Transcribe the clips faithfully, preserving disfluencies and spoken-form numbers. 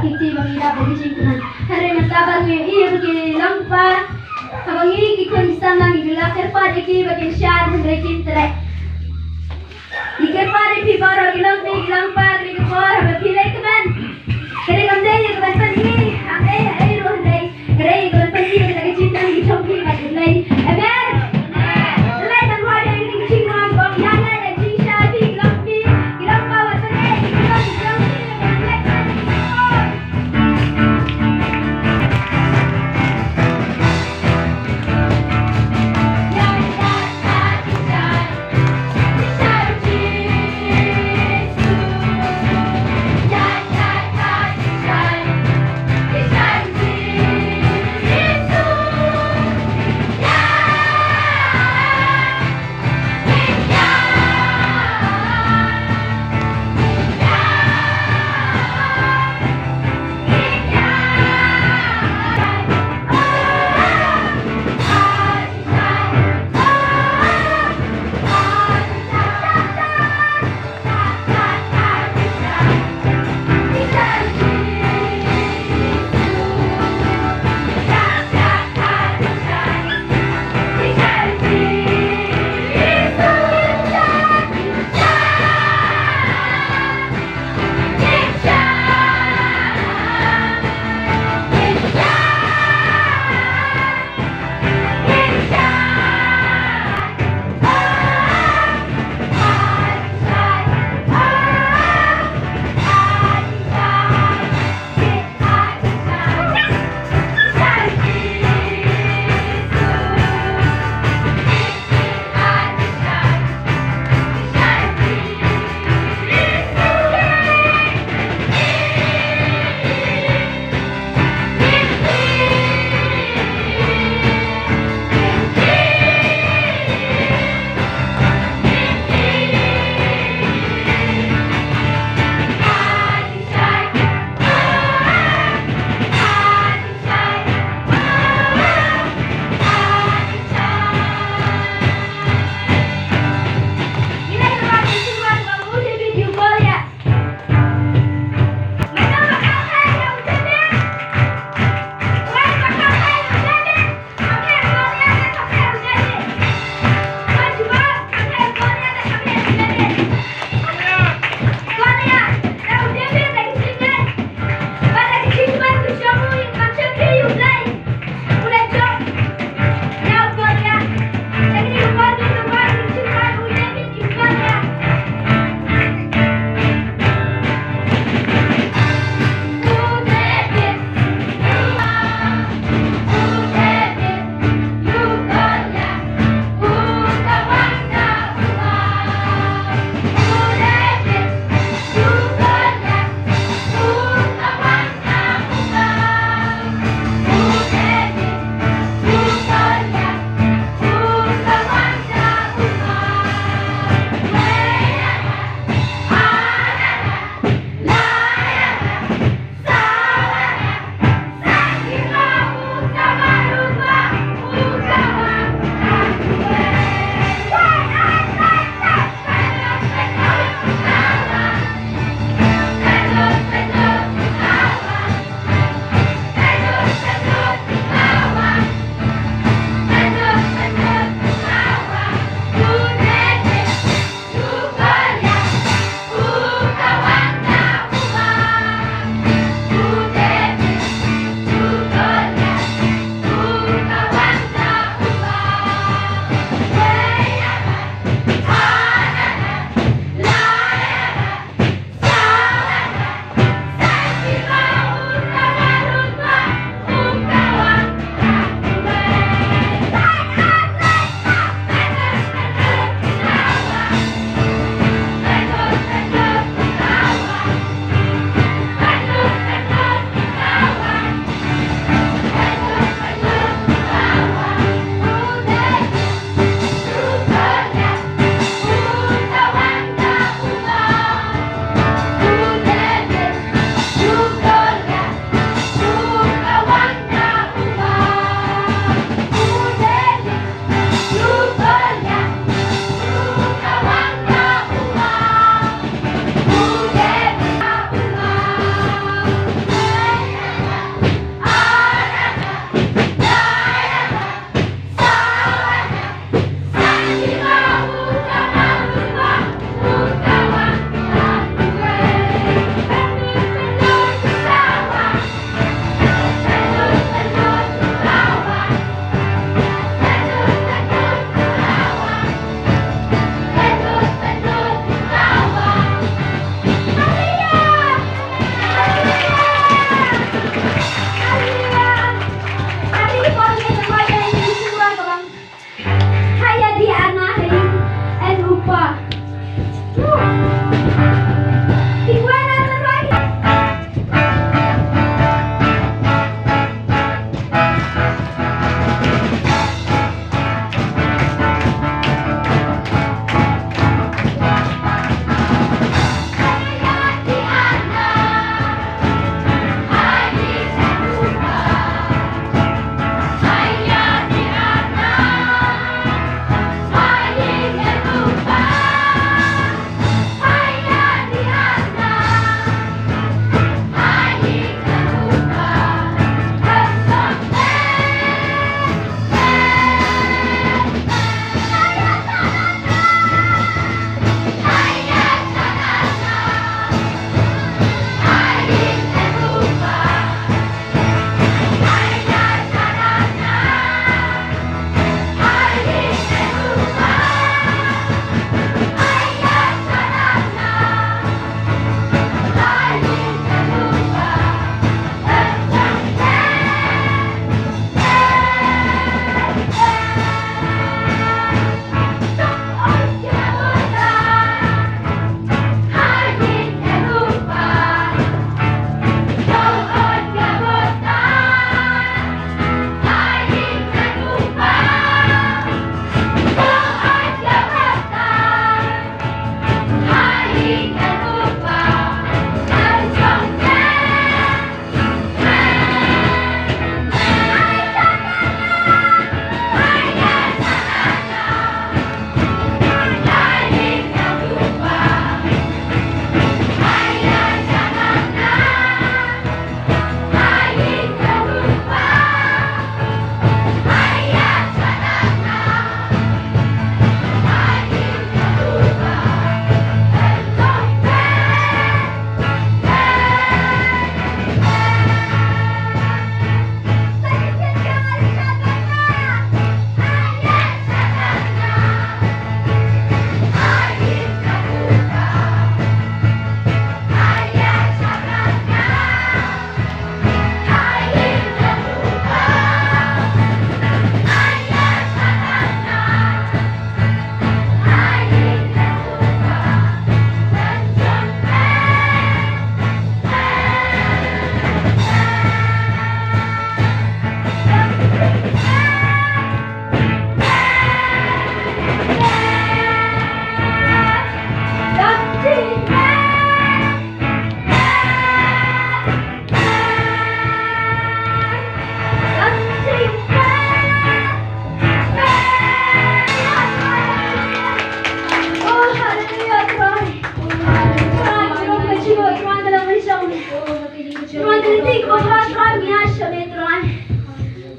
Ki kti ba ngi dap da ki jingkmen. Hynrei mynta ba ngi ïohi ba ki long kpa, haba ngi ki khun ki samla ngi la kyrpad ïa ki ba kin shad hynrei kim treh. Ngi kyrpad ïa phi baroh ki long kmie ki long kpa, kane ka por haba phi leit kmen, ka dei kam dei ïa ka ban pyni ha ei ha ei ruh, hynrei ka dei ka ban pyni ïa ka jingkmen ki jong phi bad U Blei. Amen. Leit ban wad ïa ki jingkmen, ong ïa leit ïa jingshai, phi ki long kmie ki long kpa, wat pyni ïa ki jong phi, ki long kmie, ki long kpa.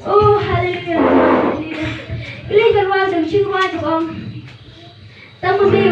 Oh, haleluya, haleluya. Kylliang ka ruh, dang shu ruh ka bong. Tang ba me